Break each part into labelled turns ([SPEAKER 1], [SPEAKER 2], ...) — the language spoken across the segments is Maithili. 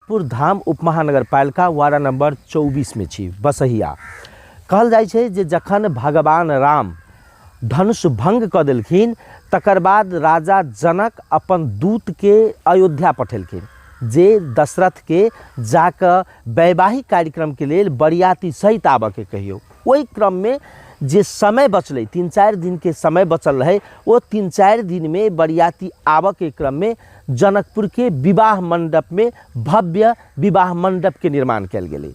[SPEAKER 1] धाम उपमहानगरपालिका वार्ड नंबर 24 में छी बसहिया। कहल जाइ छै जे जखन भगवान राम धनुष भंग कऽ देलखिन तकर बाद राजा जनक अपन दूतके अयोध्या पठेलखिन जे दशरथके जाकऽ वैवाहिक कार्यक्रमके लेल बरियाती सहित आबऽके कहियौ। ओहि क्रममे जे समय बचलै, 3-4 दिनके समय बचल रहै, ओ 3-4 दिनमे बरियाती आबऽके क्रममे जनकपुरके विवाह मण्डपमे भव्य विवाह मण्डपके निर्माण कयल गेलै।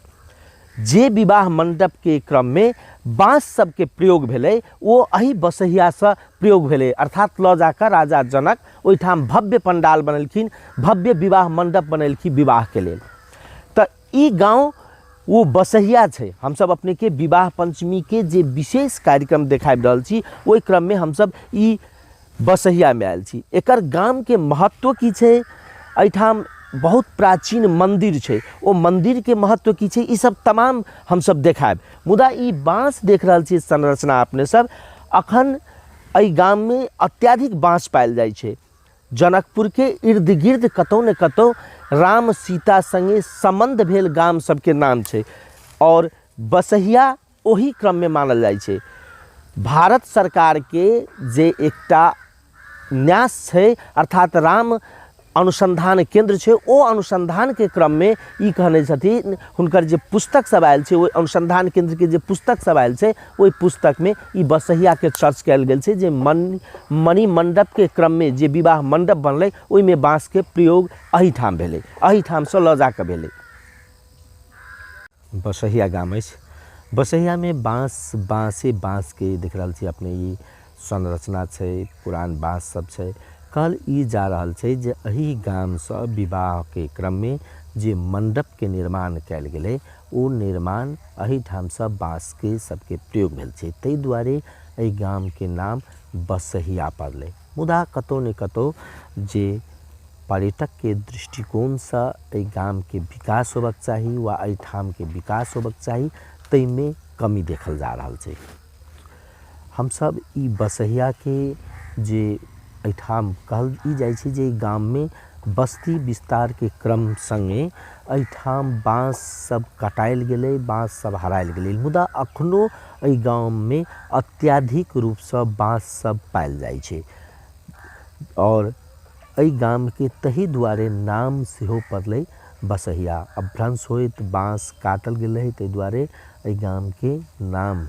[SPEAKER 1] जे विवाह मण्डपके क्रममे बाँस सबके प्रयोग भेलै ओ एहि बसहियासँ प्रयोग भेलै, अर्थात लऽ जाकऽ राजा जनक ओहिठाम भव्य पण्डाल बनेलखिन, भव्य विवाह मण्डप बनेलखिन विवाहके लेल। तऽ ई गाँव ओ बसहिया छै। हमसब अपनेके विवाह पञ्चमीके जे विशेष कार्यक्रम देखाबि रहल छी ओहि क्रममे हमसब ई बसहियामे आयल छी। एकर गामके महत्व की छै, एहिठाम बहुत प्राचीन मन्दिर छै, ओ मन्दिरके महत्व की छै, ई सब तमाम हमसब देखायब। मुदा ई बाँस देख रहल छी संरचना अपने सब, अखन एहि गाममे अत्याधिक बाँस पायल जाइ छै। जनकपुरके इर्द गिर्द कतहु ने कतहु राम सीता सङ्गे सम्बन्ध भेल गाम सबके नाम छै आओर बसहिया ओही क्रममे मानल जाइ छै। भारत सरकारके जे एकटा न्यास छै अर्थात राम अनुसन्धान केन्द्र छै, ओ अनुसन्धानके क्रममे ई कहने छथिन, हुनकर जे पुस्तक सब आयल छै ओहि अनुसन्धान केन्द्रके जे पुस्तक सब आयल छै ओहि पुस्तकमे ई बसहियाके चर्च कयल गेल छै जे मणिमण्डपके क्रममे जे विवाह मण्डप बनलै ओहिमे बाँसके प्रयोग एहिठाम भेलै, एहिठामसँ लऽ जाकऽ भेलै। बसहिया गाम अछि। बसहियामे बाँस, बाँसे बाँसके देख रहल छी अपने, ई संरचना छै, पुरान बाँस सब छै। कहल ई जा रहल छै जे एहि गामसँ विवाहके क्रममे जे मण्डपके निर्माण कयल गेलै ओ निर्माण एहिठामसँ बाँसके सबके प्रयोग भेल छै, ताहि दुआरे एहि गामके नाम बसहिया पड़लै। मुदा कतहु ने कतहु जे पर्यटकके दृष्टिकोणसँ एहि गामके विकास होबक चाही वा एहिठामके विकास होबक चाही ताहिमे कमी देखल जा रहल छै। हमसब ई बसहियाके जे एहिठाम कहल ई जाइ छै जे गाममे बस्ती विस्तारके क्रम सङ्गे एहिठाम बाँस सब कटायल गेलै, बाँस सब हरायल गेलै, मुदा एखनो एहि गाममे अत्याधिक रूपसँ बाँस सब पायल जाइ छै आओर एहि गामके ताहि दुआरे नाम सेहो पड़लै बसहिया। अपभ्रंश होइत बाँस काटल गेल रहै ताहि दुआरे एहि गामके नाम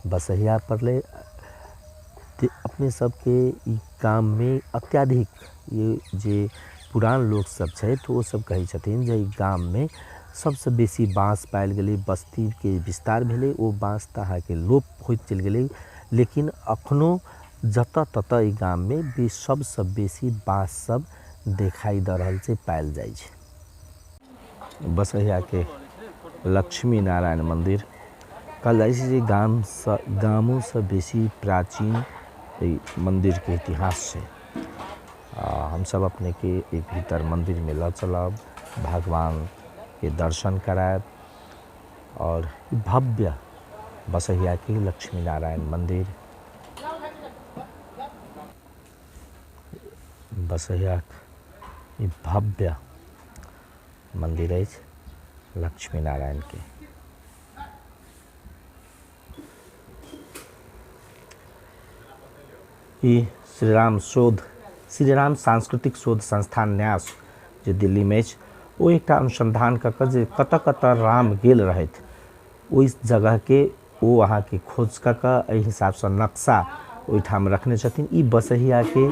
[SPEAKER 1] बसहिया पड़लै। अपने सबके ई गाममे अत्याधिक ई जे पुरान लोकसब छथि ओ सब कहै छथिन जे एहि गाममे सबसँ बेसी बाँस पायल गेलै, बस्तीके विस्तार भेलै, ओ बाँस तऽ अहाँके लोप होइत चलि गेलै, लेकिन एखनो जतऽ ततऽ एहि गाममे सबसँ बेसी बाँस सब देखाइ दऽ रहल छै, पायल जाइ छै। बसहियाके लक्ष्मी नारायण मन्दिर कहल जाइ छै जे गामसँ गामोसँ बेसी प्राचीन एहि मन्दिरके इतिहास छै। हमसब अपनेके एहि भीतर मन्दिरमे लऽ चलब, भगवानके दर्शन करायब आओर भव्य बसहियाके लक्ष्मी नारायण मन्दिर बसहियाक ई भव्य मन्दिर अछि लक्ष्मी नारायणके। ई श्री राम सांस्कृतिक शोध संस्थान न्यास जे दिल्लीमे अछि ओ एकटा अनुसन्धान कऽ कऽ जे कतऽ कतऽ राम गेल रहथि ओहि जगहके ओ अहाँके खोज कऽ कऽ एहि हिसाबसँ नक्शा ओहिठाम रखने छथिन। ई बसहियाके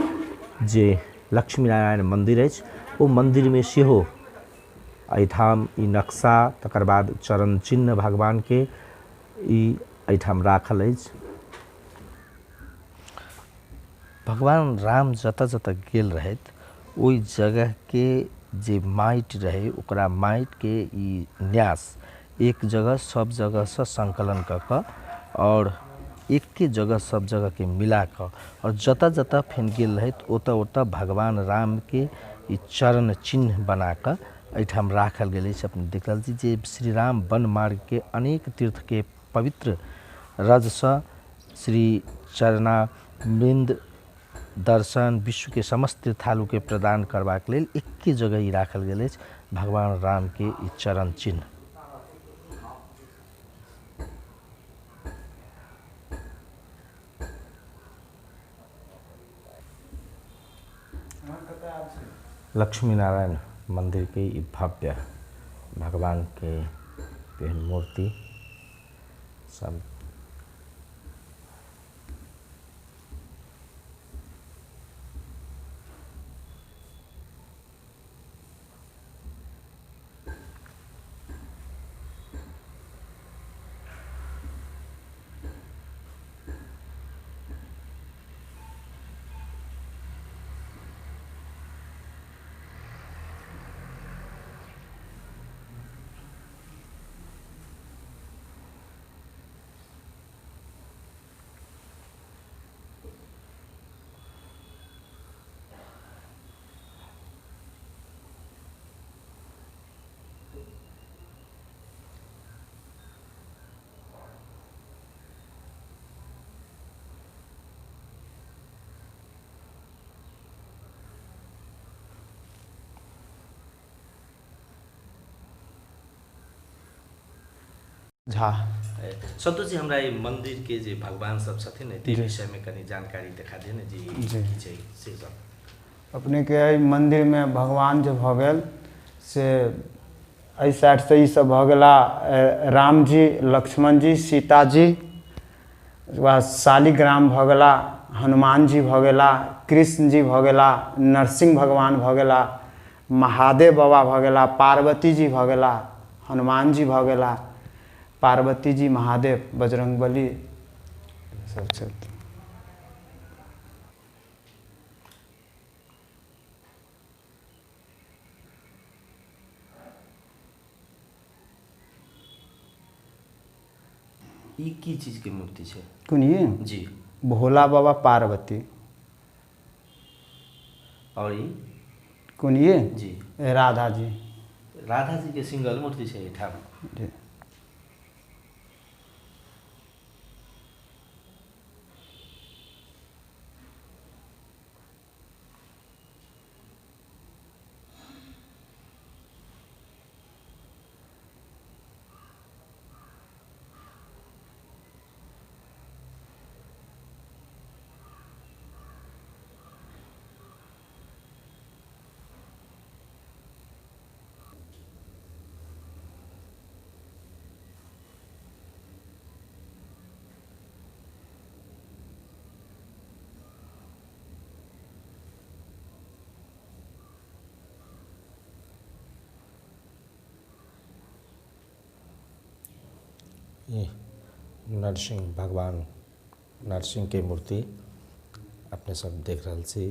[SPEAKER 1] जे लक्ष्मी नारायण मन्दिर अछि ओ मन्दिरमे सेहो एहिठाम ई नक्शा, तकर बाद चरण चिन्ह भगवानके ई एहिठाम राखल अछि। भगवान राम जतऽ जतऽ गेल रहथि ओहि जगहके जे माटि रहै ओकरा माटिके ई न्यास एक जगह सब जगहसँ सङ्कलन कऽ कऽ आओर एके जगह सब जगहके मिला कऽ आओर जतऽ जतऽ फेर गेल रहथि ओतऽ ओतऽ भगवान रामके ई चरण चिन्ह बना कऽ एहिठाम राखल गेल अछि। अपने देख रहल छी जे श्री राम वन मार्गके अनेक तीर्थके पवित्र रजसँ श्री चरणावृन्द दर्शन विश्वके समस्त तीर्थालुके प्रदान करबाक लेल एके जगह ई राखल गेल अछि। भगवान राम के ई चरण चिन्ह। लक्ष्मी नारायण मंदिर के ई भव्य भगवान के विभिन्न मूर्ति सब।
[SPEAKER 2] झा
[SPEAKER 1] संतोष जी, हमरा ई मंदिर के जे भगवान सब छथिन ने, ताहि विषय में कनी जानकारी देखा दे ने जी,
[SPEAKER 2] जी।
[SPEAKER 1] की छै से सब।
[SPEAKER 2] अपने के एहि मंदिर में भगवान जे भऽ गेल से एहि साइडसँ ई सब भऽ गेला राम जी, लक्ष्मण जी, सीता जी, ओकर बाद शालिग्राम भऽ गेला, हनुमान जी भऽ गेला, कृष्ण जी भऽ गेला, नरसिंह भगवान भऽ गेला, महादेव बाबा भऽ गेला, पार्वती जी भऽ गेला, हनुमान जी भऽ गेला, पार्वती जी, महादेव, बजरंगबली सब छथि।
[SPEAKER 1] ई की चीज के मूर्ति छै?
[SPEAKER 2] कोन ये?
[SPEAKER 1] जी।
[SPEAKER 2] भोला बाबा पार्वती।
[SPEAKER 1] और ई
[SPEAKER 2] कोन ये?
[SPEAKER 1] जी।
[SPEAKER 2] राधा जी।
[SPEAKER 1] राधा जी के सिंगल मूर्ति छै एहिठाम।
[SPEAKER 2] जी।
[SPEAKER 1] ये नरसिंह भगवान, नरसिंह के मूर्ति अपने सब देख रहल छी।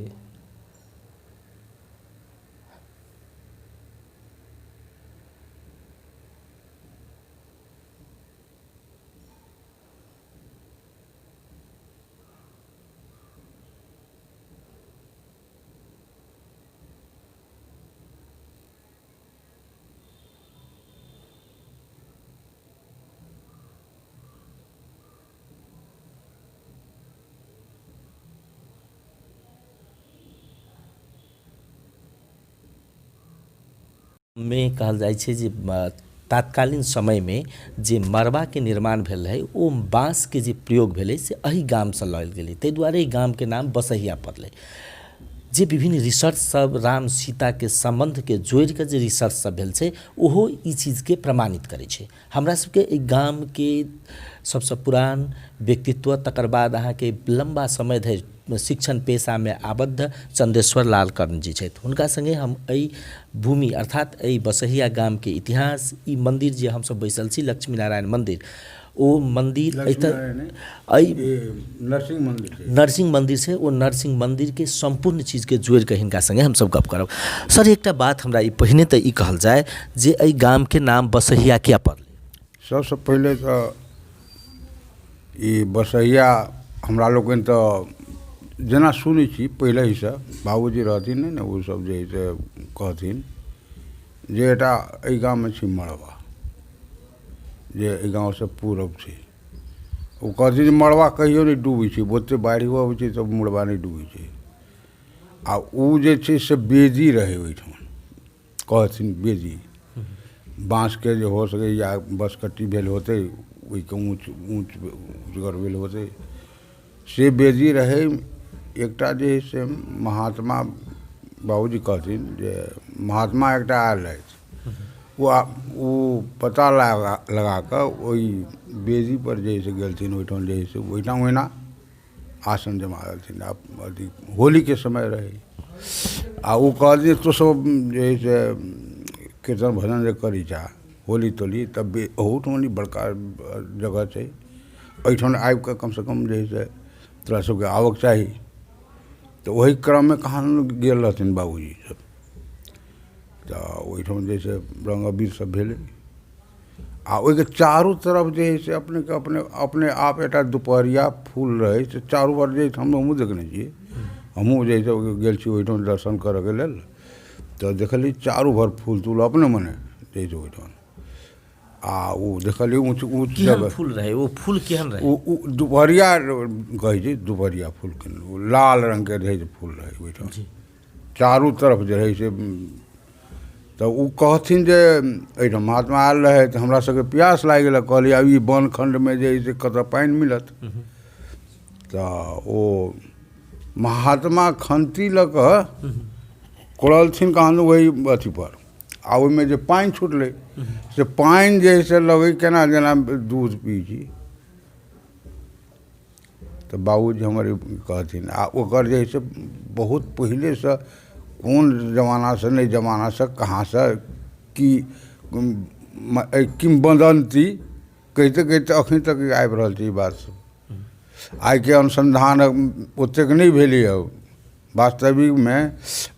[SPEAKER 1] में कहल जाइ छै जे तात्कालीन समय में जे मड़बा के निर्माण भेल रहै ओ बाँस के जे प्रयोग भेलै से एहि गामसँ लयल गेलै, ताहि दुआरे एहि गामके नाम बसहिया पड़लै। जे विभिन्न रिसर्च सब राम सीता के सम्बन्ध के जोड़ि कऽ जे रिसर्च सब भेल छै ओहो ई चीजके प्रमाणित करै छै। हमरा सबके एहि गामके सबसँ पुरान व्यक्तित्व, तकर बाद अहाँके लम्बा समय धरि शिक्षण पेशामे आबद्ध चंदेश्वर लाल कर्ण जी छथि। हुनका संगे हम एहि भूमि अर्थात एहि बसहिया गामके इतिहास, ई मंदिर जे हमसब बैसल छी लक्ष्मी नारायण मंदिर, ओ मंदिर एहि
[SPEAKER 3] नरसिंह मंदिर छै,
[SPEAKER 1] नरसिंह मंदिर छै, ओ नरसिंह मंदिर के सम्पूर्ण चीजके जोड़ि कऽ हिनका संगे हमसब गप करब। सर एकटा बात हमरा ई पहिने तऽ ई कहल जाय जे एहि गामके नाम बसहिया किया पड़लै?
[SPEAKER 3] सबसँ पहिले तऽ ई बसहिया हमरा लोकनि तऽ जेना सुनै छी पहिलहिसँ, बाबूजी रहथिन नहि ने, ओसब जे हइ से कहथिन जे एकटा एहि गाममे छै मड़बा, जे एहि गाँवसँ पूरब छै। ओ कहथिन जे मड़बा कहियो नहि डूबै छै, ओते बाढ़िओ अबै छै तऽ मड़बा नहि डूबै छै। आ ओ जे छै से वेदी रहै ओहिठाम, कहथिन बेदी बाँसके जे हो सकै या बँसकट्टी भेल होतै ओहिके ऊँच ऊँच ऊँचगर भेल होतै से बेदी रहै। एकटा जे हइ से महात्मा बाबूजी कहथिन जे महात्मा एकटा आयल रहथि, ओ पता लगा कऽ ओहि बेदीपर जे हइ से गेलथिन, ओहिठाम जे हइ से ओहिठाम ओहिना आसन जमा देलथिन। आ अथी होलीके समय रहै आ ओ कहलथिन तोँ सब जे हइ से कीर्तन भजन जे करै छह होली तोली तब ओहूठाम बड़का जगह छै, एहिठाम आबि कऽ कमसँ कम जे हइ से तोरा सबके आबऽके चाही। तऽ ओहि क्रममे कहाँ गेल रहथिन बाबूजी सब, तऽ ओहिठाम जे से रङ्ग अबीर सब भेलै आ ओहिके चारू तरफ जे हइ से अपनेके अपने अपने आप एकटा दुपहरिया फूल रहै से चारू भर जे हमहूँ देखने छियै, हमहूँ जे हइ से गेल छी ओहिठाम दर्शन करऽके लेल, तऽ देखलियै चारू भर फूल तूल अपने मने जे हइ से ओहिठाम। आ ओ देखलियै ऊँच ऊँच
[SPEAKER 1] केहन फूल रहै ओ फूल केहन रहै?
[SPEAKER 3] ओ दुपहरिया कहै छै, दुपहरिया फूल ओ लाल रङ्गके रहै से फूल रहै ओहिठाम चारू तरफ जे रहै से। तऽ ओ कहथिन जे एहिठाम महात्मा आयल रहै तऽ हमरा सबके प्यास लागि गेल, कहलियै आब ई वन खण्डमे जे हइ से कतऽ पानि मिलत। तऽ ओ महात्मा खन्ती लऽ कऽ कोड़लथिन कहाँ ओहि अथीपर आ ओहिमे जे पानि छुटलै से पानि जे हइ से लगै केना जेना दूध पी छी। तऽ बाबूजी हमर कहथिन आ ओकर जे हइ से बहुत पहिलेसँ कोन जमानासँ नहि जमानासँ कहाँसँ की किंवदन्ती कहिते कहिते अखन तक आबि रहल छै ई बात सब। आइके अनुसन्धान ओतेक नहि भेलैए। वास्तविकमे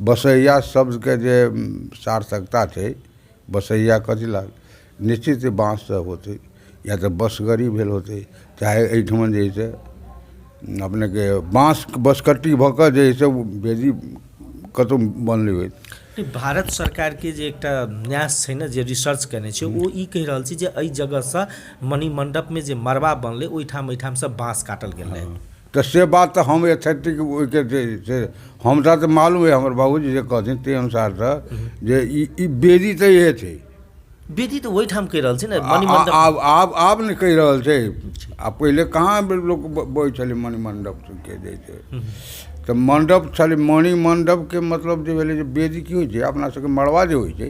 [SPEAKER 3] बसैया शब्दके जे सार्थकता छै, बसैया कथी लए निश्चित बाँससँ होतै या तऽ बसगरी भेल होतै, चाहे एहिठमन जे हइ से अपनेके बाँस बँसकट्टी भऽ कऽ जे हइ से वेदी कतहु बनलै होय।
[SPEAKER 1] भारत सरकारके जे एकटा न्यास छै ने जे रिसर्च केने छै ओ ई कहि रहल छै जे एहि जगहसँ मणिमण्डपमे जे मड़बा बनलै ओहिठाम एहिठामसँ बाँस काटल गेल रहै।
[SPEAKER 3] तऽ से बात तऽ हम एथेटिक ओहिके जे से हमरा तऽ मालूम अइ, हमर बाबूजी जे कहथिन ताहि अनुसारसँ जे ई वेदी तऽ इहे छै।
[SPEAKER 1] वेदी तऽ ओहिठाम कहि रहल छै ने मणिमण्डप।
[SPEAKER 3] आब आब आब नहि कहि रहल छै, आ पहिले कहाँ लोक बजै छलै मणिमण्डपके जे छै तऽ मण्डप छलै। मणिमण्डपके मतलब जे भेलै जे वेदी की होइ छै, अपना सबके मड़बा जे होइ छै,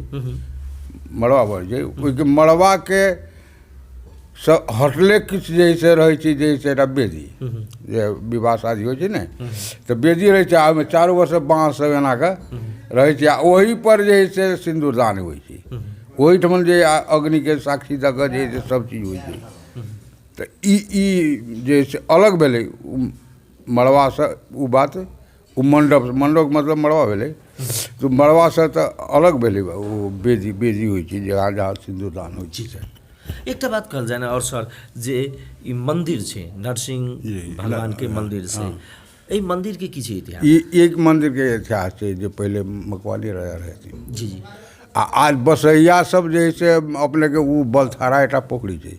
[SPEAKER 3] मड़बा बनै छै, ओहिके मड़बाके सँ हटले किछु जे हइ से रहै छै जे हइ से एकटा वेदी, जे विवाह शादी होइ छै ने तऽ वेदी रहै छै आ ओहिमे चारू बगलसँ बाँस सब एना कऽ रहै छै आ ओहिपर जे हइ से सिन्दूरदान होइ छै। ओहिठमन जे अग्निके साक्षी दऽ कऽ जे हइ से सब चीज होइ छै। तऽ ई ई जे हइ से अलग भेलै मड़बासँ ओ बात, ओ मण्डप, मण्डपके मतलब मड़बा भेलै, तऽ मड़बासँ तऽ अलग भेलै ओ वेदी। वेदी होइ छै जहाँ जहाँ सिन्दूरदान होइ छै। से
[SPEAKER 1] एकटा बात कहल जाय ने आओर सर, जे ई मन्दिर छै नरसिंह भगवानके मन्दिर छै, एहि मन्दिरके की छै इतिहास?
[SPEAKER 3] ई एक मन्दिरके इतिहास छै जे पहिले मकवानी राजा रहथिन।
[SPEAKER 1] जी जी।
[SPEAKER 3] आ आज बसैया सब जे हइ से अपनेके ओ बलथारा एकटा पोखरि छै,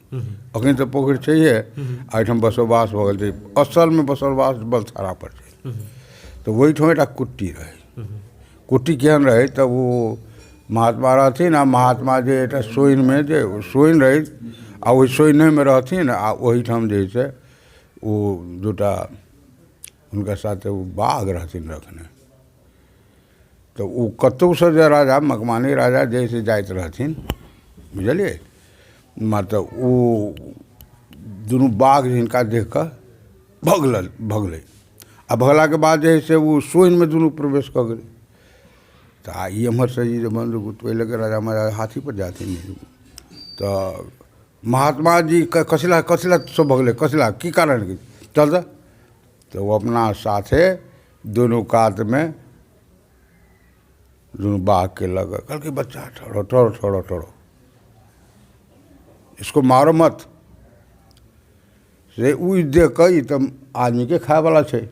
[SPEAKER 3] अखन तऽ पोखरि छैहे, एहिठाम बसोबास भऽ गेल छै, असलमे बसोबास बलथारा पर छै। तऽ ओहिठाम एकटा कुट्टी रहै। कुट्टी केहन रहै तऽ ओ महात्मा रहथिन आ महात्मा जे एकटा सोइनमे जे सोइन रहै आ ओहि सोइनेमे रहथिन आ ओहिठाम जे हइ से ओ दूटा हुनका साथे ओ बाघ रहथिन रखने। तऽ ओ कतहुसँ जे राजा मकमानी राजा जे से जाइत रहथिन, बुझलियै, मतलब ओ दुनू बाघ हिनका देख कऽ भगलल भगलै आ भगलाके बाद जे हइ से ओ सोइनमे दुनू प्रवेश कऽ गेलै। तऽ आ ई एम्हरसँ ई जे बन्दूक पहिलेके राजा महाराजा हाथीपर जाथिन, तऽ महात्मा जी कथी कथी लए सब भगलै, कथी लए, की कारण, चल तऽ। तऽ ओ अपना साथे दुनू कातमे दुनू बाघके लऽ कऽ कहलकै बच्चा ठहरो ठहरो ठहरो ठहरो, इसको मारो मत। से ओ देख कऽ ई तऽ आदमीके खायवला छै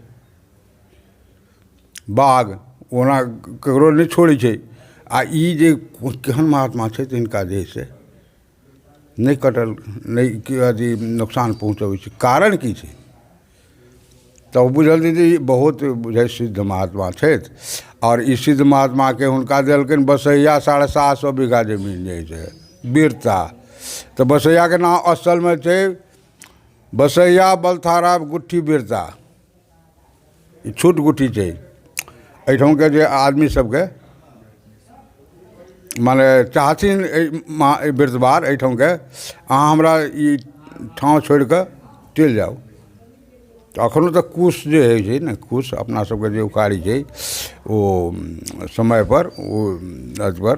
[SPEAKER 3] बाघ, ओना ककरो नहि छोड़ै छै, आ ई जे केहन महात्मा छै तऽ हिनका जे हइ से नहि कटल, नहि अथी नुकसान पहुँचबै छै, कारण की छै? तऽ ओ बुझल जे ई बहुत बुझाइ सिद्ध महात्मा छथि आओर ई सिद्ध महात्माके हुनका देलकनि बसैया 750 बीघा जमीन जे छै वीरता। तऽ बसैयाके नाम असलमे छै बसैया बलथारा गुट्ठी वीरता, ई छोट गुट्ठी छै। एहिठामके जे आदमी सबके माने चाहथिन एहि वृद्धवार एहिठामके, अहाँ हमरा ई ठाँव छोड़िकऽ चलि जाउ। तऽ एखनो तऽ कुश जे होइ छै ने, कुश अपना सबके जे उखाड़ै छै ओ समयपर ओ अथीपर,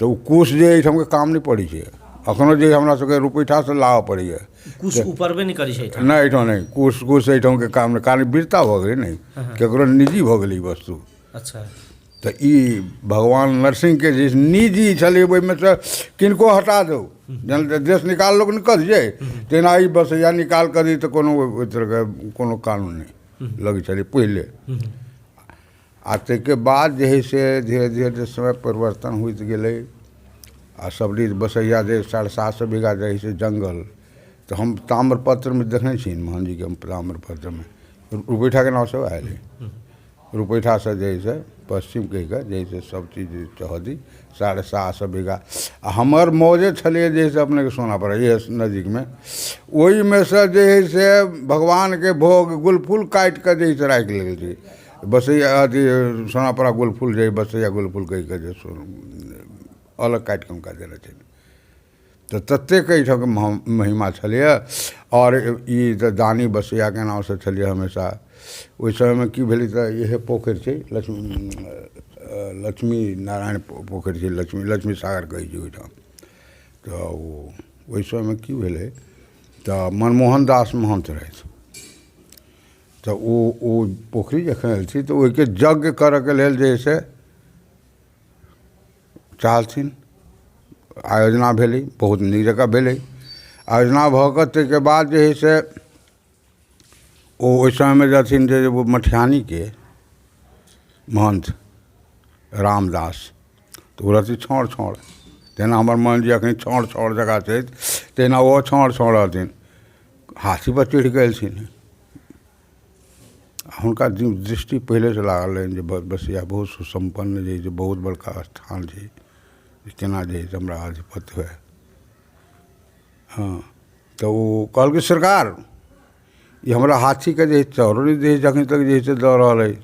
[SPEAKER 3] तऽ ओ कुश जे एहिठामके काम नहि पड़ै छै। एखनो जे हमरा सबके रुपैठासँ लाबऽ पड़ैए।
[SPEAKER 1] कुश उपरबे नहि करै छै एहिठाम?
[SPEAKER 3] नहि, एहिठाम नहि, कुश कुश एहिठामके काम नहि, कारण वीरता भऽ गेलै ने, केकरो निजी भऽ गेलै ई वस्तु।
[SPEAKER 1] अच्छा।
[SPEAKER 3] तऽ ई भगवान नरसिंहके जे निजी छलै ओहिमे सँ किनको हटा दौ, जेना देश निकाल लोक ने कऽ दियै, तेना ई बसैया निकाल कऽ दी तऽ कोनो ओहि तरहके कोनो कानून नहि लगै छलै पहिले। आ ताहिके बाद जे हइ से धीरे धीरे जे समय परिवर्तन होइत गेलै आ सब दिन बसैया जे 750 बीघा जे हइ से जङ्गल, तऽ हम ताम्रपत्रमे देखने छियनि मोहनजीके ताम्रपत्रमे रुपैठाके नाम सेहो आयल हइ। रुपैठासँ जे हइ से पश्चिम कहि कऽ जे हइ से सब चीज चौहद्दी 750 बीघा। आ हमर मौजे छलियै जे हइ से अपनेके सोनापर इएह नजदीकमे, ओहिमे सँ जे हइ से भगवानके भोग गुलफुल काटि कऽ जे हइ से राखि लेल छै बसैया अथी सोनापरा गुलफुल जे बसैया गुलफुल कहि कऽ जे अलग काटि कऽ हुनका देने छै। तऽ ततेक एहिठामके महिमा छलैए। आओर ई तऽ दानी बसैयाके नामसँ छलैए हमेशा। ओहि समयमे की भेलै तऽ इएह पोखरि छै लक्ष्मी लक्ष्मी नारायण पोखरि छै, लक्ष्मी लक्ष्मी सागर कहै छै ओहिठाम। तऽ ओ ओहि समयमे की भेलै तऽ मनमोहन दास महन्त रहथि, तऽ ओ पोखरि जखन एलथिन तऽ ओहिके यज्ञ करऽके लेल जे हइ से चाहलथिन। आयोजना भेलै, बहुत नीक जकाँ भेलै। आयोजना भऽ कऽ ताहिके बाद जे हइ से ओ ओहि समयमे रहथिन जे ओ मठियानीके महन्थ रामदास, तऽ ओ रहथिन छाउर छाउर, जेना हमर महन्थजी एखन छाउर छाउर जकाँ छथि तहिना ओहो छाउर छाउर रहथिन। हाथीपर चढ़ि कऽ एलथिन। हुनका दृष्टि पहिलेसँ लागल रहनि जे बसैया बहुत सुसम्पन्न जे हइ से बहुत बड़का स्थान छै, केना जे हइ से हमरा आधिपत्य हुए। हँ, तऽ ओ कहलकै सरकार ई हमरा हाथीके जे हइ चाउरो नहि दै जखन तक जे हइ से दऽ रहल अइ,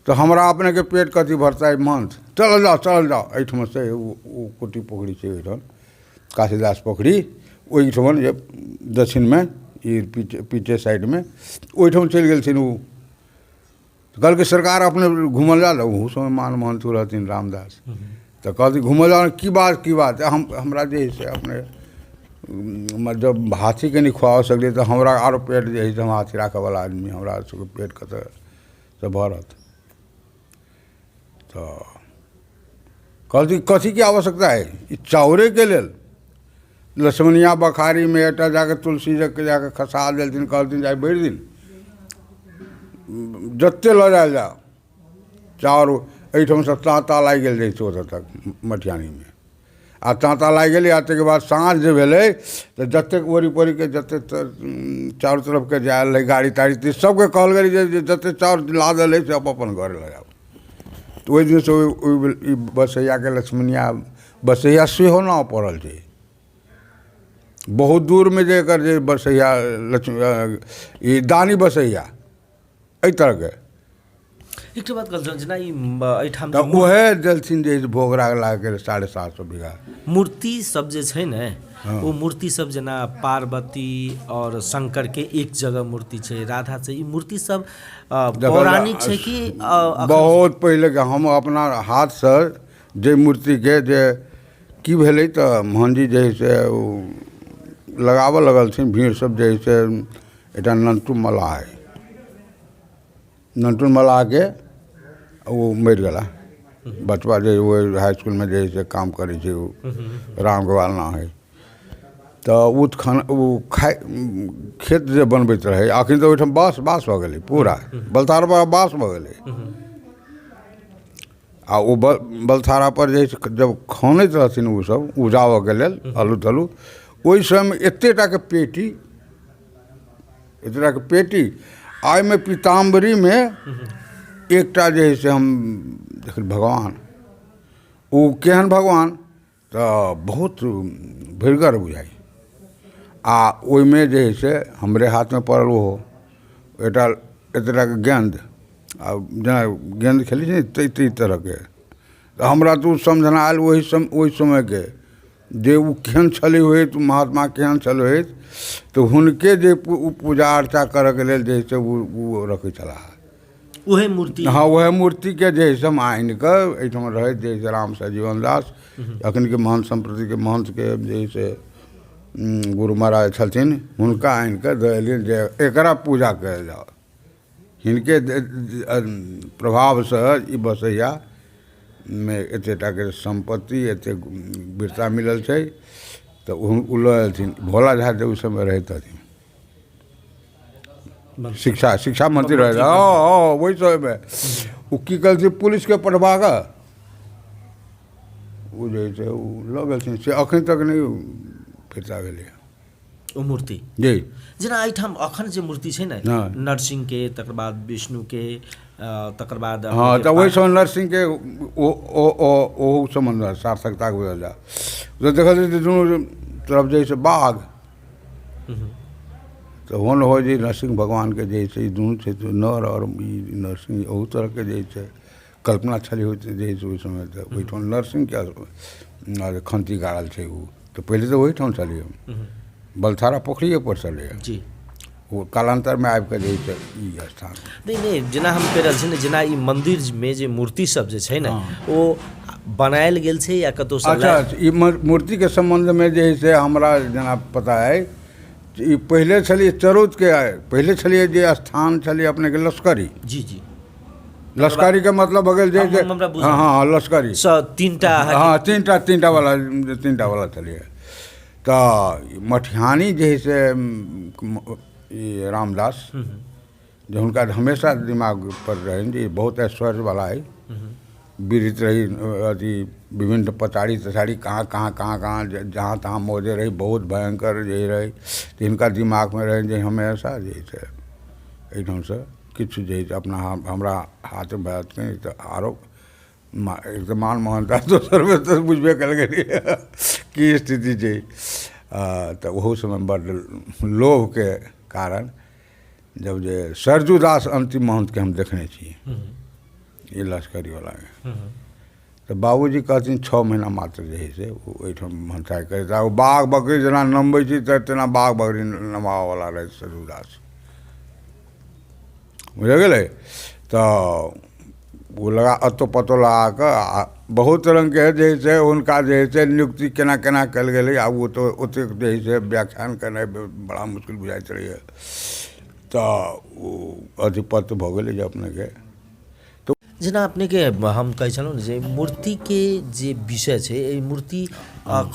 [SPEAKER 3] तऽ हमरा अपनेके पेट कथी भरतै महन्थ, चलल जाउ चलल जाउ। एहिठुमासँ ओ कुटी पोखरि छै ओहिठाम काशीदास पोखरि, ओहिठमन जे दक्षिणमे ई पीछे पीछे साइडमे ओहिठाम चलि गेलथिन। ओ कहलकै सरकार अपने घूमल जाउ, ओहू समय मान महन्थ रहथिन रामदास, तऽ कहलथिन घूमल जाउ, की बात की बात, हम हमरा जे हइ से अपने जब हाथीके नहि खुआबऽ सकलियै तऽ हमरा आरो पेट जे हइ से हम हाथी राखऽवला आदमी, हमरा सबके पेट कतऽसँ भरत। तऽ कहलथिन कथीके आवश्यकता हइ, ई चाउरेके लेल लक्ष्मणिया बखारीमे एकटा जाकऽ तुलसी जाकऽ खसा देलथिन। कहलथिन जे आइ भरि दिन जते लऽ जायल जाउ चाउर, एहिठामसँ ताँता लागि गेल रहै छै ओतऽ तक मटिहानीमे, आ ताँता लागि गेलै। आ ताहिके बाद साँझ जे भेलै तऽ जतेक ओरी पोरीके जतेक चारू तरफके जे आयल रहै गाड़ी ताड़ी सबके कहल गेलै जे जतेक चाउर लादल अछि से अपन अपन घर लऽ जाउ। तऽ ओहि दिनसँ ओहि ई बसैयाके लक्ष्मणिया बसैया सेहो नाम पड़ल छै। बहुत दूरमे जे एकर जे बसैया लक्ष्मी ई दानी बसैया एहि तरहके
[SPEAKER 1] एकटा बात कहल जेना ई एहिठाम
[SPEAKER 3] तऽ उएह देलथिन जे भोग राग लागके 750 बीघा
[SPEAKER 1] मूर्ति सब जे छै ने, ओ मूर्ति सब जेना पार्वती और शंकर के एक जगह मूर्ति छै, राधा छै, ई मूर्ति सब पौराणिक छै कि
[SPEAKER 3] बहुत पहिले हम अपना हाथसँ जे मूर्तिके जे की भेलै तऽ मोहनजी जे हइ से ओ लगाबऽ लगलथिन भीड़ सब जे हइ से एकटा नन्टू मल्लाह हइ, नन्टू मल्लाहके ओ मरि गेला बचबा जे ओ हाई इसकुलमे जे हइ से काम करै छै ओ राम गोपाल नाम हइ। तऽ ओ खाना ओ खाइ खेत जे बनबैत रहै, अखन तऽ ओहिठाम बाँस बाँस भऽ गेलै पूरा बलतार बाँस भऽ गेलै। आ ओ बलथारापर जे हइ से जब खनैत रहथिन ओसभ उपजाबऽके लेल आलू तालू, ओहि समयमे एते टाके पेटी, एते टाके पेटी आ ओहिमे पीताम्बरीमे एकटा जे है से हम देखल भगवान, ओ केहन भगवान तऽ बहुत भिड़गर बुझाइ। आ ओहिमे जे है से हमरे हाथमे पड़ल ओहो एकटा एतेटाके गेंद, आ जेना गेंद खेलै छै ने ताहि तरहके। तऽ हमरा तऽ ओ समझना आयल ओहि समयके जे ओ केहन छलै होइत, महात्मा केहन छलै होइत, तऽ हुनके जे पूजा अर्चा करऽके लेल जे है से ओ रखै छलाह
[SPEAKER 1] उहे मूर्ति।
[SPEAKER 3] हाँ, वएह मूर्तिके जे है से हम आनिकऽ एहिठाम रहैत जे है से राम सजीवन दास अखनके महंत सम्प्रतिके महंतके जे है से गुरु महाराज छलथिन, हुनका आनिकऽ दऽ एलियनि जे एकरा पूजा कयल जाओ। हिनके प्रभावसँ ई बसैया मे एतेटाके सम्पत्ति, एतेक वीरता मिलल छै। तऽ ओ लऽ एलथिन। भोला झा जे ओहि समय रहैत रहथिन, शिक्षा शिक्षा मंत्री रहै, हँ ओहि समयमे ओ की केलथिन, पुलिसके पठबा कऽ ओ जे है से ओ लऽ गेलथिन, से अखन तक नहि फिरता भेलै
[SPEAKER 1] ओ मूर्ति।
[SPEAKER 3] जी,
[SPEAKER 1] जेना एहिठाम अखन जे मूर्ति छै ने, नरसिंह के, तकर बाद विष्णु के, तकर बाद
[SPEAKER 3] हँ, तऽ ओहि समय नरसिंह के ओहो सम्बन्ध सार्थकता बुझल जाय। तऽ देखल जेतै दुनू तरफ जे है से बाघ, तऽ ओहन हो जे नरसिंह भगवानके जे है से ई दुनू छै, नर आओर ई नरसिंह, ओहू तरहके जे है से कल्पना छलै होइत जे है से ओहि समय। तऽ ओहिठाम नरसिंहके खन्ती गाड़ल छै ओ, तऽ पहिले तऽ ओहिठाम छलै, बलथारा पोखरिए पर छलै
[SPEAKER 1] जी।
[SPEAKER 3] ओ कालान्तरमे आबिकऽ जे है से ई स्थान।
[SPEAKER 1] नहि नहि, जेना हम कहि रहल छी ने, जेना ई मन्दिरमे जे मूर्ति सब जे छै ने, ओ बनायल गेल छै या कतहुसँ?
[SPEAKER 3] अच्छा, ई मूर्तिके सम्बन्धमे जे है से हमरा जेना पता अइ, ई पहिले छलियै चरौतके, पहिले छलियै जे स्थान छलियै अपनेके लश्करी।
[SPEAKER 1] जी जी,
[SPEAKER 3] लश्करीके मतलब भऽ गेल जे हँ हँ लश्करी
[SPEAKER 1] तीनटा,
[SPEAKER 3] हँ तीनटा तीनटा वाला, तीनटा वाला छलियै। तऽ मठिहानी जे है से ई रामदास जे हुनका हमेशा दिमाग पर रहनि जे बहुत ऐश्वर्यवला अइ, बीड़ित रही अथी विभिन्न पचाड़ी तचाड़ी कहाँ कहाँ कहाँ कहाँ जहाँ तहाँ मौजे रही, बहुत भयंकर जे रहै। तऽ हिनका दिमागमे रहनि जे हमेशा जे है से एहिठामसँ किछु जे है से अपना हमरा हाथमे भए जेतै तऽ आरो एक तऽ मान महानता, दोसरमे तऽ बुझबे कयल गेलियै की स्थिति छै। तऽ ओहू समयमे बड्ड लोभके कारण जब जे सरजू दास अन्तिम महन्थके हम देखने छी ई लश्करीवलाके, तऽ बाबूजी कहथिन 6 महीना मात्र जे है से ओ ओहिठाम भनसाइ करैत, ओ बाघ बकरी जेना नमबै छी तऽ तेना बाघ बकरी नमाबऽवला रहै सरजू दास, बुझि गेलै। तऽ ओ लगा अतो पतो लगा कऽ आ बहुत रङ्गके जे है से हुनका जे है से नियुक्ति केना केना कयल गेलै, आब ओ तऽ ओतेक जे है से व्याख्यान केनाइ बड़ा मुश्किल बुझाइत रहैए। तऽ ओ अधिपत्य भऽ गेलै जे अपनेके।
[SPEAKER 1] जेना अपनेके हम कहै छलहुँ जे मूर्तिके जे विषय छै, एहि मूर्ति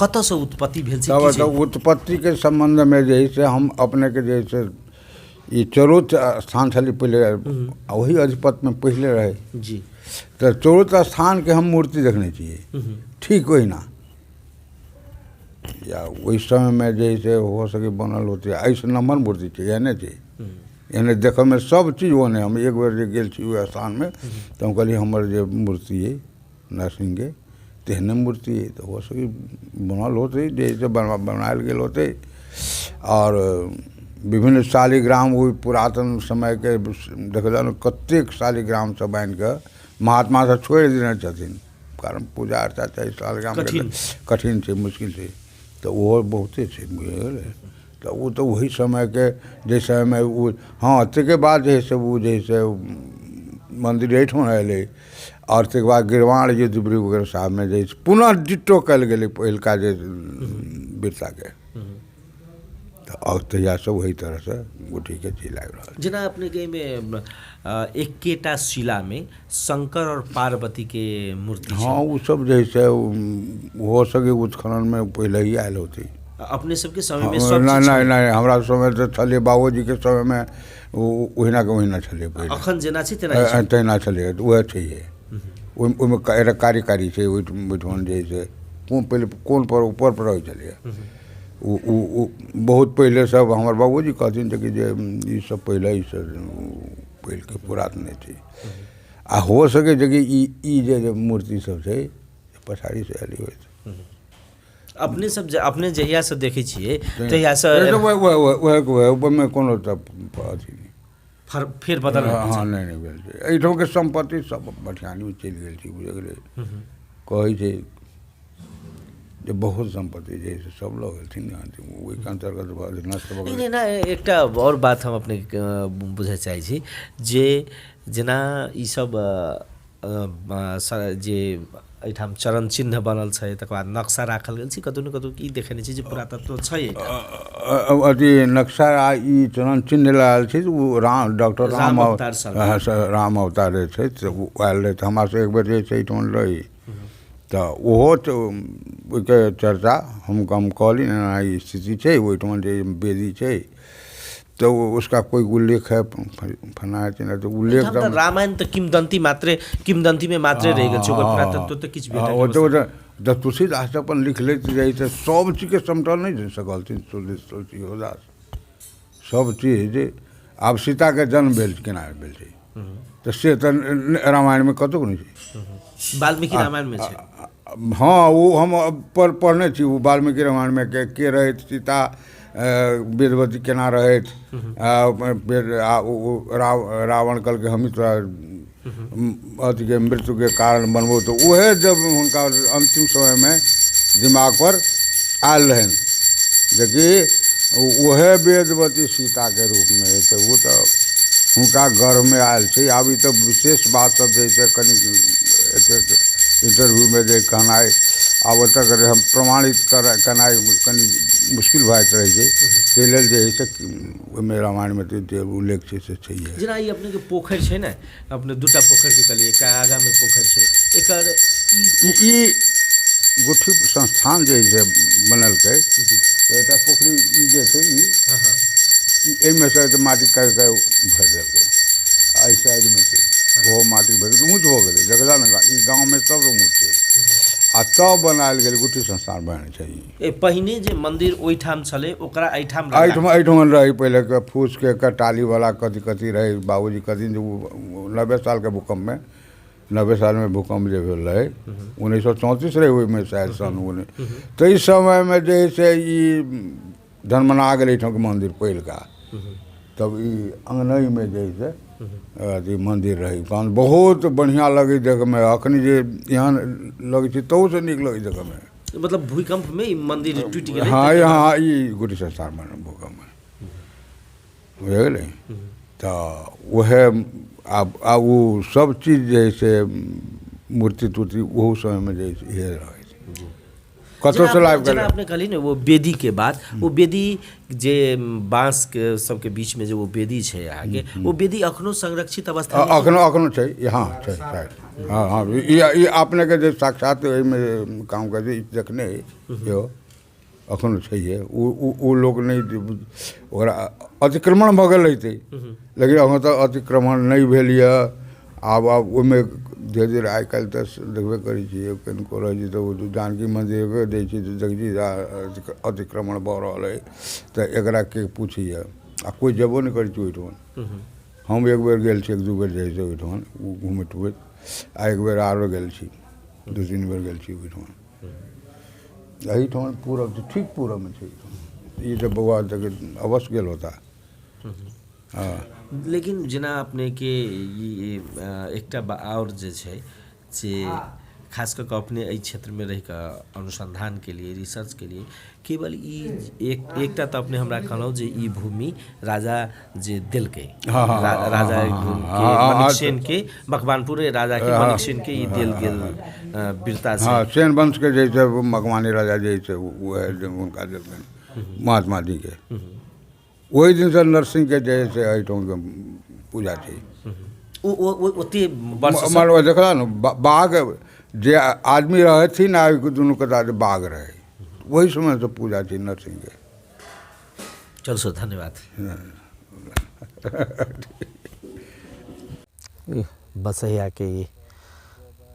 [SPEAKER 1] कतऽसँ उत्पत्ति भेल छै?
[SPEAKER 3] तब उत्पत्तिके सम्बन्धमे जे है से हम अपनेके जे है से ई चौरौत स्थान छलै पहिले, ओही अधिपत्यमे पहिले रहै
[SPEAKER 1] जी।
[SPEAKER 3] तऽ चौरौत स्थानके हम मूर्ति देखने छियै ठीक ओहिना, या ओहि समयमे जे है से हो सके बनल होतै। एहिसँ नम्हर मूर्ति छै, एहने छै, एहने देखयमे सब चीज ओहने। हम एक बेर जे गेल छी ओहि स्थानमे तऽ हम कहलियै हमर जे मूर्ति अइ नरसिंहके तेहने मूर्ति अइ, तऽ हो सकै बनल होतै जे है से बनायल गेल होतै। आओर विभिन्न शालिग्राम ओहि पुरातन समयके देखल जाउ ने, कतेक शालिग्राम सब आनिकऽ महात्मा सब छोड़ि देने छथिन, कारण पूजा अर्चा चाही शालिग्राम कठिन छै, मुश्किल छै, तऽ ओहो बहुते छै, बुझलियै। तऽ ओ तऽ ओहि समयके जाहि समयमे ओ, हँ, ताहिके बाद जे है से ओ जे है से मन्दिर एहिठाम एलै। आओर ताहिके बाद गिरवाण युद्ध वगैरह साहबमे जे पुनः डिट्टो कयल गेलै पहिलका जे वीरताके, तऽ आओर तहियासँ ओहि तरहसँ गोटीके चलि आबि रहल।
[SPEAKER 1] जेना अपनेके एहिमे एकेटा शिलामे शंकर आओर पार्वतीके मूर्ति?
[SPEAKER 3] हँ, ओ सब जे है से ओहो सबके उत्खननमे पहिले ही आयल होतै
[SPEAKER 1] अपने सबके समयमे?
[SPEAKER 3] नहि नहि नहि, हमरा समय तऽ छलै बाबूजीके समयमे ओहिनाके ओहिना छलै
[SPEAKER 1] पहिले, अखन जेना छै तेना
[SPEAKER 3] तेना छलै, तऽ उएह छैहे। ओहिमे एकटा कारी कारी छै ओहिठाम जे है से कोन पहिले कोन पर ऊपर पर रहै छलैए ओ बहुत पहिले सब हमर बाबूजी कहथिन जे कि जे ईसब पहिले ईसब पहिलके पुरातने छै। आ हो सकै छै कि ई ई जे जे मूर्ति सब छै पछाड़ीसँ आयल होइत।
[SPEAKER 1] अपने सब जे अपने जहियासँ देखै छियै तहियासँ
[SPEAKER 3] ओहिमे कोनो तऽ अथी नहि
[SPEAKER 1] फेर बदल।
[SPEAKER 3] हँ, नहि नहि भेल छै। एहिठामके सम्पत्ति सब मटिहानीमे चलि गेल छै, बुझि गेलै। कहै छै जे बहुत सम्पत्ति जे से सब लऽ गेलथिन, ओहिके अन्तर्गत नष्ट भऽ गेलै।
[SPEAKER 1] नहि, एकटा आओर बात हम अपनेके बुझऽ चाहै छी जे जेना ईसब जे एहिठाम चरण चिन्ह बनल छै, तकर बाद नक्शा राखल गेल छै, कतहु ने कतहु ई देखेने छै जे पुरातत्व छै।
[SPEAKER 3] अथी नक्शा आ ई चरण चिन्ह लागल छै, ओ राम डॉक्टर राम राम अवतार जे छै से ओ आयल रहै तऽ हमरा से एक बेर जे छै एहिठाम रही तऽ ओहो ओहिके चर्चा हम कहली, एना ई स्थिति छै, ओहिठाम जे वेदी छै तो उसका कोई उल्लेख है फलना है तऽ उल्लेख।
[SPEAKER 1] तऽ रामायण तऽ किंवदंती मात्रे, किंवदंतीमे मात्रे रहि गेल छै, ओकर पुरातत्व तऽ किछु
[SPEAKER 3] भेटल। तऽ तुलसीदास अपन लिख लैत जाइ तऽ सब चीजके समटल नहि सकलथिन तुलसीदास सब चीज। आब सीताके जन्म भेल केना भेल छै तऽ से तऽ रामायणमे कतहु नहि
[SPEAKER 1] छै। वाल्मीकि रामायणमे छै।
[SPEAKER 3] हँ, ओ हम पढ़ने छी, ओ वाल्मीकि रामायणमे के रहथि सीता, वेदवती केना रहथि, रावण कहलकै हमही तोरा अथीके मृत्युके कारण बनबौ, तऽ उएह जब हुनका अन्तिम समयमे दिमागपर आयल रहनि जेकि उएह वेदवती सीताके रूपमे तऽ ओ तऽ हुनका गर्भमे आयल छै। आब ई तऽ विशेष बात सब जे छै कनि एतेक इंटरव्यूमे जे कहनाइ आब ओतऽ हम प्रमाणित केनाइ कनि मुश्किल भऽ जाइत रहै छै, ताहि लेल जे हइ से ओहिमे रामायणमे जे उल्लेख छै से छैहे।
[SPEAKER 1] जेना ई अपनेके पोखरि छै ने, अपने दूटा पोखरिके कहलियै, एकटा आगाँमे पोखरि छै, एकर
[SPEAKER 3] ई गुठी संस्थान जे से बनेलकै एकटा पोखरि ई जे छै ई एहिमे से माटि काटि कऽ भरि देलकै, एहि साइडमे छै ओहो माटि भरि ऊँच भऽ गेलै, देखला ने ई गाँवमे सब ऊँच छै। आ तब बनायल गेल गुठी संस्थान बनल छै।
[SPEAKER 1] ई पहिने जे मंदिर ओहिठाम छलै ओकरा एहिठाम
[SPEAKER 3] एहिठाम रहै पहिलेके फूसके टालीवला कथी कथी रहै। बाबूजी कहथिन जे 90 सालके भूकम्पमे, 90 सालमे भूकम्प जे भेल रहै 1934 रहै ओहिमे शायद सन उन्नैस, ताहि समयमे जे है से ई धनमना गेलै एहिठामके मन्दिर पहिलका, तब ई अङ्गनैमे जे है से अथी मन्दिर रहै, तहन बहुत बढ़िआँ लगै देखैमे। अखन जे एहन लगै छै तहूसँ नीक लगै देखैमे।
[SPEAKER 1] मतलब भूकम्पमे ई मन्दिर टूटि गेलै?
[SPEAKER 3] हँ हँ, ई गुटी संस्थानमे भूकम्पमे बुझि गेलै तऽ उएह आब आब ओ सब चीज जे है से मूर्ति तूर्ति ओहू समयमे जे है से इएह रहै छै कतहुसँ लाबि
[SPEAKER 1] कऽ। अपने कहली ने वो वेदी के बात, वो वेदी जे बाँस के सबके बीच में जे वो वेदी छै अहाँके, वो वेदी अखनो संरक्षित अवस्था
[SPEAKER 3] अखनो अखनो छै? हँ छै। हँ हँ, ई अपनेके जे साक्षात एहिमे काम करै छै देखने यौ, अखनो छैहे। ओ लोक नहि ओकरा अतिक्रमण भऽ गेल रहितै, लेकिन अखन तऽ अतिक्रमण नहि भेल यऽ। आब आब ओहिमे धीरे धीरे आइ काल्हि तऽ देखबे करै छियै, कनिको रहै छै तऽ ओ जानकी मन्दिरके दै छै तऽ देखै छी अतिक्रमण भऽ रहल अइ, तऽ एकरा के पूछैए आ कोइ जेबो नहि करै छै ओहिठाम। हम एक बेर गेल छी, एक दू बेर जाइ छै ओहिठाम घुमैत टुमैत, आ एक बेर आरो गेल छी, 2-3 बेर गेल छी ओहिठाम। एहिठाम पूरब ठीक पूरबमे छै ई तऽ बौआ तऽ अवश्य गेल होता।
[SPEAKER 1] हँ, लेकिन जेना अपनेके ई एकटा आओर जे छै से खास कऽ कऽ अपने एहि क्षेत्रमे रहि कऽ अनुसन्धान के लिए, रिसर्च के लिए, केवल ई एकटा तऽ अपने हमरा कहलहुँ जे ई भूमि राजा जे देलकै, राजा के मणिक सेन के, मकवानपुर राजा के मणिक सेन के ई देल गेल वीरता से।
[SPEAKER 3] हँ, सेन वंश के जे छै मकवानी राजा जे छै उएह हुनका देलकनि महात्मा जी के। ओहि दिनसँ नरसिंहके जे है से एहिठामके पूजा छै।
[SPEAKER 1] ओते
[SPEAKER 3] देखला ने बाघ जे आदमी रहथिन आ दुनू कता बाघ रहै, ओहि समयसँ पूजा छै नरसिंहके।
[SPEAKER 1] चल सर, धन्यवाद। बसैयाके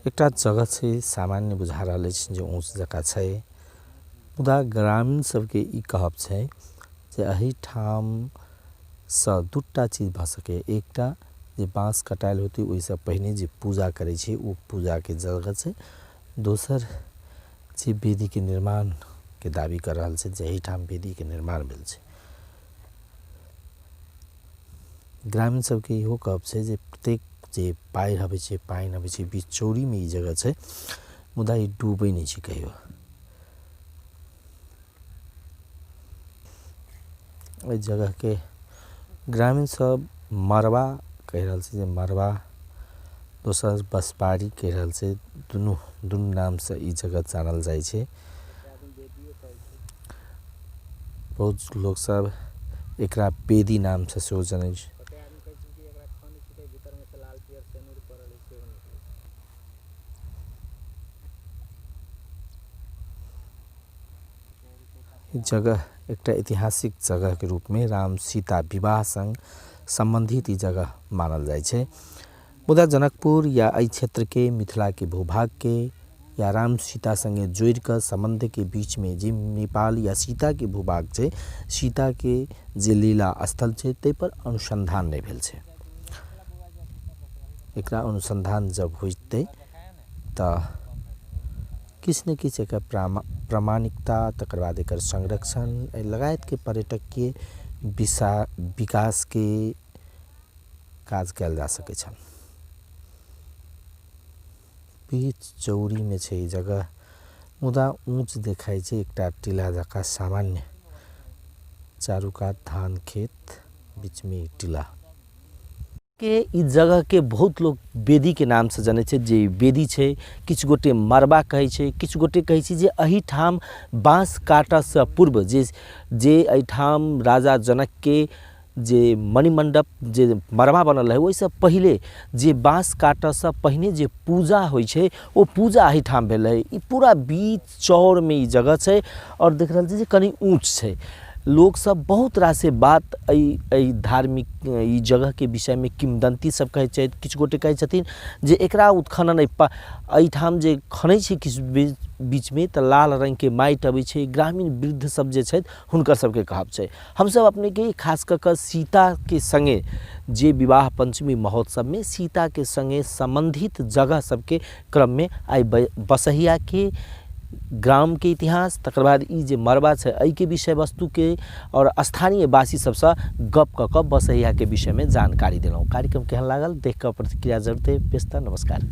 [SPEAKER 1] एकटा जगह छै, सामान्य बुझा रहल अछि जे ऊँच जकाँ छै, मुदा ग्रामीण सबके ई कहब छै जे एहिठामसँ दूटा चीज भऽ सकैए। एकटा जे बाँस कटायल होतै ओहिसँ पहिने जे पूजा करै छै ओ पूजाके जगह छै। दोसर जे वेदीके निर्माणके दावी कऽ रहल छै जे एहिठाम वेदीके निर्माण भेल छै। ग्रामीण सबके इहो कहब छै जे प्रत्येक जे बाढ़ि अबै छै, पानि अबै छै, बीच चौरीमे ई जगह छै, मुदा ई डूबै नहि छै कहियो। एहि जगहके ग्रामीण सब मड़बा कहि रहल छै जे मड़बा, दोसर बसबारी कहि रहल छै। दुनू दुनू नामसँ ई जगह जानल जाइ छै। बहुत लोक सब एकरा बेदी नामसँ सेहो जनै छै। ई जगह एकटा ऐतिहासिक जगहके रूपमे राम सीता विवाह संग सम्बन्धित ई जगह मानल जाइ छै। मुदा जनकपुर या एहि क्षेत्रके मिथिलाके भूभागके या राम सीता संगे जोड़ि कऽ सम्बन्धके बीचमे जे नेपाल या सीताके भूभाग छै, सीताके जे लीला स्थल छै, ताहिपर अनुसन्धान नहि भेल छै। एकरा अनुसन्धान जब होइतै तऽ किछु ने किछु एकर प्रामाणिकता, तकर बाद एकर संरक्षण लगायतके पर्यटकके विकासके काज कयल जा सकै छल। बीच चौरीमे छै ई जगह, मुदा ऊँच देखाइ छै एकटा टीला जकाँ सामान्य। चारू कात धान खेत, बीचमे ई टीला। के ई जगहके बहुत लोक वेदीके नामसँ जनै छै जे ई वेदी छै। किछु गोटे मड़बा कहै छै, किछु गोटे कहै छै जे एहिठाम बाँस काटऽसँ पूर्व जे जे एहिठाम राजा जनकके जे मणिमण्डप जे मड़बा बनल रहै, ओहिसँ पहिले जे बाँस काटऽसँ पहिने जे पूजा होइ छै ओ पूजा एहिठाम भेल रहै। ई पूरा बीच चौरमे ई जगह छै आओर देख रहल छी जे कनि ऊँच छै। लोक सब बहुत रासे बात एहि एहि धार्मिक ई जगहके विषयमे किंवदन्ती सब कहै छथि। किछु गोटे कहै छथिन जे एकरा उत्खनन एहिठाम जे खनै छै किछु बीचमे तऽ लाल रङ्गके माटि अबै छै। ग्रामीण वृद्ध सब जे छथि हुनकर सबके कहब छै। हमसब अपनेके खास कऽ कऽ सीताके सङ्गे जे विवाह पञ्चमी महोत्सवमे सीताके सङ्गे सम्बन्धित जगह सबके क्रममे आइ बसहियाके ग्रामके इतिहास, तकर बाद ई जे मड़बा छै एहिके विषय वस्तुके आओर स्थानीय वासी सबसँ गप कऽ कऽ बसहियाके विषयमे जानकारी देलहुँ। कार्यक्रम केहन लागल देख कऽ प्रतिक्रिया जरूर देब। व्यस्त नमस्कार।